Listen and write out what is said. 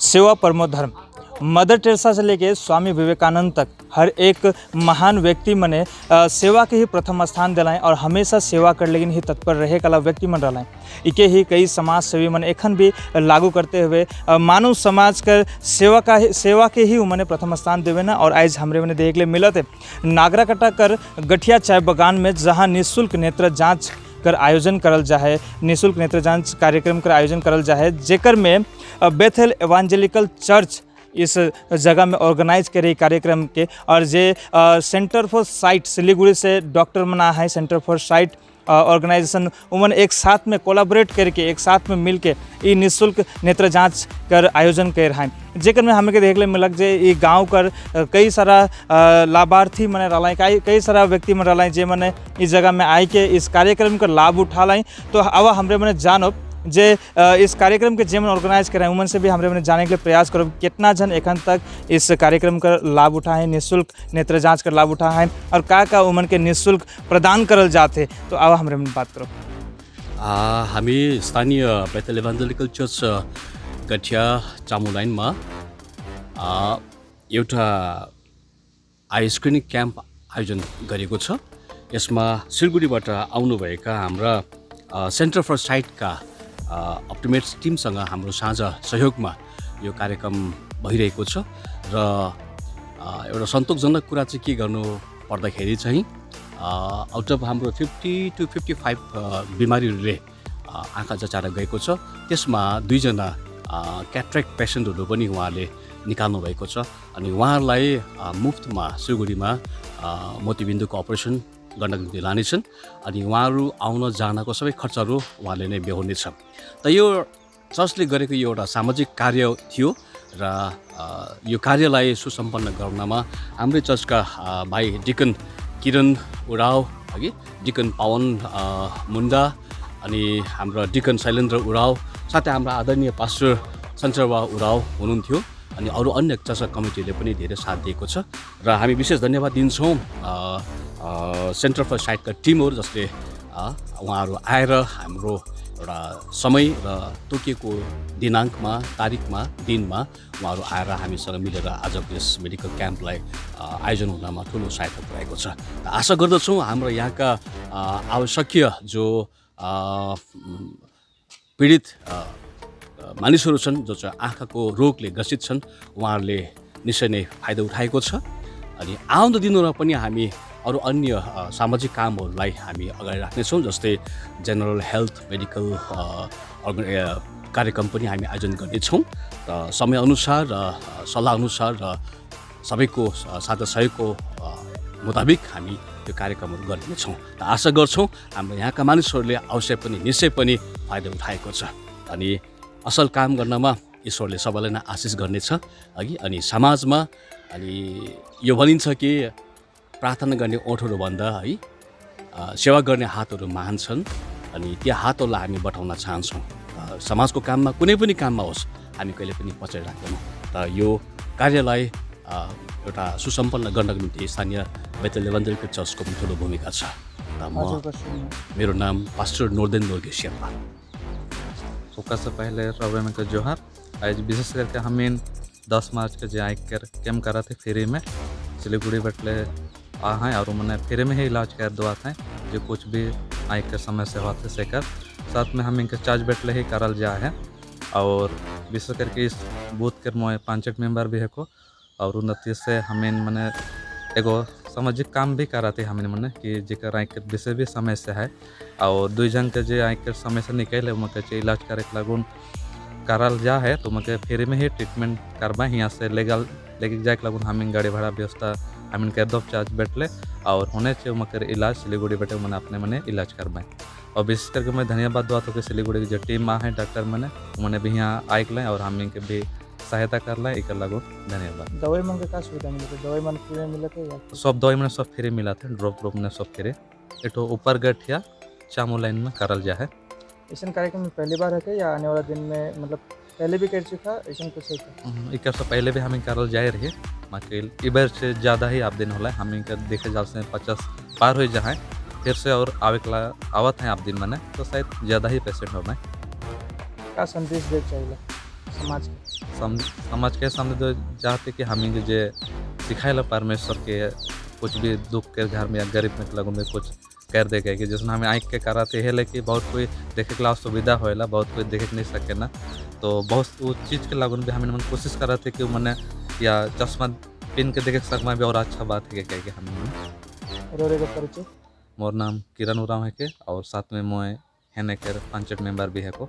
सेवा परमो धर्म। मदर टेरेसा से लेके स्वामी विवेकानंद तक हर एक महान व्यक्ति मने सेवा के ही प्रथम स्थान दिलाएं और हमेशा सेवा कर लेकिन ही तत्पर रहे कला व्यक्ति मन रहा। इके ही कई समाज सेवी मन एखन भी लागू करते हुए मानव समाज कर सेवा के ही उमने प्रथम स्थान देवे ना। और आज हमरे मने देख ले मिलत है नागराकाटा कर गठिया चाय बगान में, जहाँ निःशुल्क नेत्र जांच कर आयोजन करल जाए, निःशुल्क नेत्र जांच कार्यक्रम कर आयोजन करल जाए, जेकर में बेथेल एवांजेलिकल चर्च इस जगह में ऑर्गेनाइज करे कार्यक्रम के। और जे सेंटर फॉर साइट सिलीगुड़ी से डॉक्टर मना है, सेंटर फॉर साइट ऑर्गेनाइजेशन उमन एक साथ में कोलाबोरेट करके एक साथ में मिल के ई निःशुल्क नेत्र जांच कर आयोजन कर रहा है, जेकर में हमें के देख ले मिलक जे ई गांव कर कई सारा लाभार्थी मने रहा, कई सारा व्यक्ति मन रहा जे मने इस जगह में आए के इस कार्यक्रम का लाभ उठा लाई। तो अब हमरे मने जानब जे इस कार्यक्रम के जे मन ऑर्गेनाइज कराए उमन से भी हमरे मने जाने के लिए प्रयास करो कितना जन एखन तक इस कार्यक्रम का लाभ उठाए, निःशुल्क नेत्र जांच कर लाभ उठाए और का का उमन के निःशुल्क प्रदान करल जाते। तो अब हमरे मने बात करो। हामी स्थानीय बेथेल इभान्जेलिकल चर्च गठिया चामु लाइनमा एउटा आई स्क्रिनिङ क्याम्प आयोजन गरेको छ। यसमा सिलगढीबाट आउनुभएका हाम्रा सेन्टर फर साइटका अप्टोमेट्रिस्ट टिमसँग हाम्रो साझा सहयोगमा यो कार्यक्रम भइरहेको छ। र एउटा सन्तोषजनक कुरा चाहिँ के गर्नु पर्दाखेरि चाहिँ आउट अफ हाम्रो 50 टु 55 बिमारीहरूले आँखा जचाएर गएको छ, त्यसमा दुईजना क्याट्रेक्ट पेसेन्टहरू पनि उहाँले निकाल्नु भएको छ। अनि उहाँहरूलाई मुफ्तमा सिलगढीमा मोतीबिन्दुको अपरेसन गर्नको निम्ति लानेछन् अनि उहाँहरू आउन जानको सबै खर्चहरू उहाँले नै बेहोर्नेछ। त यो चर्चले गरेको यो एउटा सामाजिक कार्य थियो र यो कार्यलाई सुसम्पन्न गराउनमा हाम्रै चर्चका भाइ डिकन किरण उराव, हगि डिकन पवन मुन्डा अनि हाम्रो डिकन शैलेन्द्र उराव, साथै हाम्रो आदरणीय पास्टर सञ्चरबा उराव हुनुहुन्थ्यो अनि अरू अन्य चर्च कमिटीले पनि धेरै साथ दिएको छ। र हामी विशेष धन्यवाद दिन्छौँ सेन्टर फर साइटका टिमहरू, जसले उहाँहरू आएर हाम्रो एउटा समय र तोकिएको दिनाङ्कमा, तारिकमा, दिनमा उहाँहरू आएर हामीसँग मिलेर आजको यस मेडिकल क्याम्पलाई आयोजन हुनमा ठुलो सहायता पुर्याएको छ। र आशा गर्दछौँ हाम्रो यहाँका आवश्यकीय जो पीडित मानिसहरू छन्, जो चाहिँ आँखाको रोगले ग्रसित छन्, उहाँहरूले निश्चय नै फाइदा उठाएको छ। अनि आउँदो दिनहरूमा पनि हामी अरू अन्य सामाजिक कामहरूलाई हामी अगाडि राख्नेछौँ, जस्तै जेनरल हेल्थ मेडिकल कार्यक्रम पनि हामी आयोजन गर्नेछौँ। र समयअनुसार र सल्लाहअनुसार र सबैको साझा सहयोगको मुताबिक हामी त्यो कार्यक्रमहरू गर्नेछौँ। र आशा गर्छौँ हाम्रो यहाँका मानिसहरूले अवश्य पनि, निश्चय पनि फाइदा उठाएको छ। अनि असल काम गर्नमा ईश्वरले सबैलाई नै आशिष गर्नेछ अघि। अनि समाजमा अनि यो भनिन्छ कि प्रार्थना गर्ने ओठहरूभन्दा है सेवा गर्ने हातहरू महान छन्। अनि ती हातहरूलाई हामी बढाउन चाहन्छौँ। समाजको काममा, कुनै पनि काममा होस्, हामी कहिले पनि पछाडि राख्दैनौँ। र यो कार्यलाई एउटा सुसम्पन्न गर्नको निम्ति स्थानीय बेथेल इभान्जेलिकल चर्चको पनि ठुलो भूमिका छ। र म हजुर, कस्तो? मेरो नाम पास्टर नोर्देन नोर्गे शेर्पा। ओकर से पहले रवे में के जोहार। आज विशेष करके हम 10 मार्च के जे आँख के कैम्प करा थे फ्री में, सिलीगुड़ी बटले आ हैं और मैंने फ्री में ही इलाज कर दुआ थे, जो कुछ भी आँख के समस्या हुआ थे सेकर साथ में हम इनके चार्ज बैठले ही करल जा है। और विशेष करके इस बूथ के मोए पंचायत मेंबर भी है को और उन्नति से हमें मने एगो सामाजिक काम भी कराते हमें मने कि जेकर आँख के विशेष भी समस्या है और दुई जन के जे आँख के समस्या निकले, उनके जे इलाज करे के लागुन करल जा है, तो उनके फ्री में ही ट्रीटमेंट करबा। यहाँ से लेगल लेके जाए के लागुन हमें गाड़ी भाड़ा व्यवस्था हमें कर दो चार्ज बैठले और होने चाहिए उनके इलाज सिलीगुड़ी बैठे मने अपने मने इलाज करवाएं। और विशेष करके मैं धन्यवाद दुआ तो कि सिलीगुड़ी के जो टीम आ है डॉक्टर मने, उन्होंने भी यहाँ आए के और हम इनके भी सहायता कर लाए, एक लागू धन्यवाद। दवाई मन के का सुविधा मिलते? दवाई मन फ्री में मिलते या? सब दवाई मैंने सब फ्री मिला थे, ड्रॉप ड्रॉप में सब फ्री। एठो ऊपर गठिया चामू लाइन में करल जा है। ऐसा कार्यक्रम में पहली बार है क्या या आने वाला दिन में, मतलब पहले भी कर चुका, ऐसा कुछ है क्या? एक से पहले भी हमें करल जाए रही, बाकी इबर से ज़्यादा ही आप दिन होला। हमें के देखे जाल से 50 पार हो जाए, फिर से और आवे के आवत हैं आप दिन मने, तो शायद ज़्यादा ही पेशेंट हो। का संदेश दे चाहिए? समाज के? समाज के सामने तो चाहते कि हमें जे सिखाए परमेश्वर के, कुछ भी दुख के घर में या गरीब में लगन में कुछ कर दे गए कि जैसे हमें आँख के कराते है, लेकिन बहुत कोई देखे के सुविधा होएला, बहुत कोई देखे के नहीं सके ना, तो बहुत वो चीज़ के लगन भी हमें मन कोशिश कराते कि मने या चश्मा पिन के देखे सकमा भी और अच्छा बात है कि हमें। रोरे के परिचय? मोर नाम किरण उरांव है के और साथ में मोए हेने के पंचायत मेंबर भी है को।